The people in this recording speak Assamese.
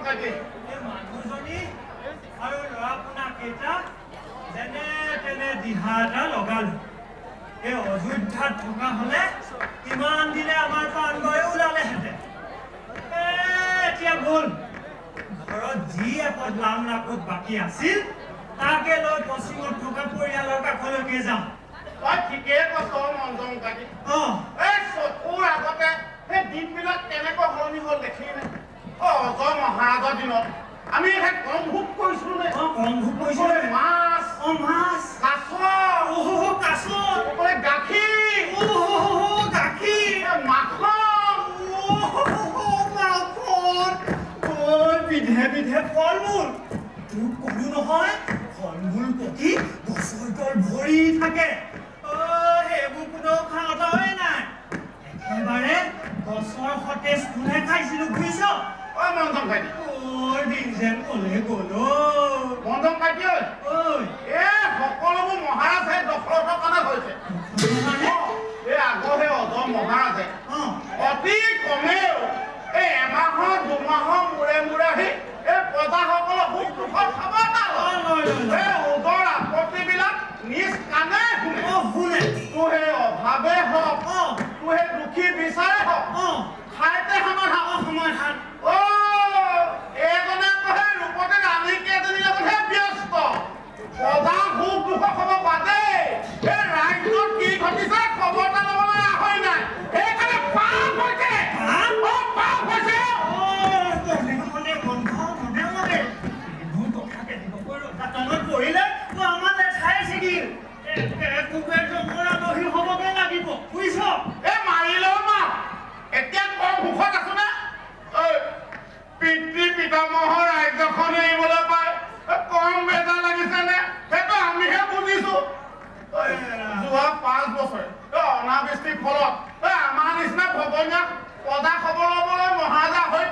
কাইটি, এই মানুহজনী আৰু ল'ৰা পোনা কেইটা যেনে তেনে দিহা এটা লগালো। এই অযোধ্যাত থকা হলে ইমান দিনে আমাৰ পাণ গৈ ওলালেহেঁতেন। এতিয়া গ'ল, ঘৰত যি এপদ লাম লাখত বাকী আছিল তাকে লৈ পশ্চিমত থকা পৰিয়ালৰ কাষলৈকে যাম। তই ঠিকেই কৈছ মনজং কাকি। এই চকুৰ আগতে সেই দিনবিলাক কেনেকৈ সলনি হ'ল দেখিলি নে? অ, অজয় মহাৰাজৰ দিনত আমি সেই কম ভোগ কৰিছিলো নে? অ, কম ভোগ কৰিছিলো। মাছ, অ, মাছ, কাছ, ওহো কাছ, গাখীৰ, ওহো গাখীৰ, মাখন, ওহো মাখন, বিধে বিধে ফল মূল। তোক কলো নহয়, ফল মূল পকি গছৰ তল ভৰি থাকে। অ, সেইবোৰ কোনো খাওঁতাই নাই, একেবাৰে গছৰ সতেজ ফুলহে খাইছিলো, বুজিছ? ঐ মনজং ভাইটি, ঐ দিন যেন কলে গ'ল। মনজং ভাইটি ঐ, এই সকলোবোৰ মহাৰাজ সেই দশৰথৰ কাৰণে হৈছে। এই আগৰ সেই অজয় মহাৰাজে অতি কমেও এই এমাহৰ দুমাহৰ মূৰে মূৰে আহি এই প্ৰজাসকলৰ সুখ দুখৰ খবৰ এটা লয়। এই ওজৰ আপত্তিবিলাক নিজ কাণে শুনে। তোৰ সেই অভাৱে হওক, তোৰ সেই দুখী বিচাৰে হওক, ঠাইতে সমাধান। সমাধান। অ, এইজনে আকৌ সেই ৰূপতে ৰাণী কেইজনীৰ লগতহে ব্যস্ত। প্ৰজা সুখ দুখৰ খবৰ বাদেই, এই ৰাজ্যত কি ঘটিছে খবৰ এটা ল'বলৈ আহৰি নাই। সেইকাৰণে পাপ হৈছে, পাপ হৈছে। পৰিলে আমাৰ লেঠাই ছিগিল, হ'বগে লাগিব, বুজিছ? এই মাৰিলেও মাৰ, এতিয়া কম সুখত আছো নে? পিতৃ পিতামহৰ ৰাজ্যখন এৰিবলৈ পাই কম বেজাৰ লাগিছে নে? সেইটো আমিহে বুজিছো। যোৱা 5 বছৰে অনাবৃষ্টিৰ ফলত আমাৰ নিচিনা ভগনীয়া প্ৰজা খবৰ ল'বলৈ মহাৰাজা হৈ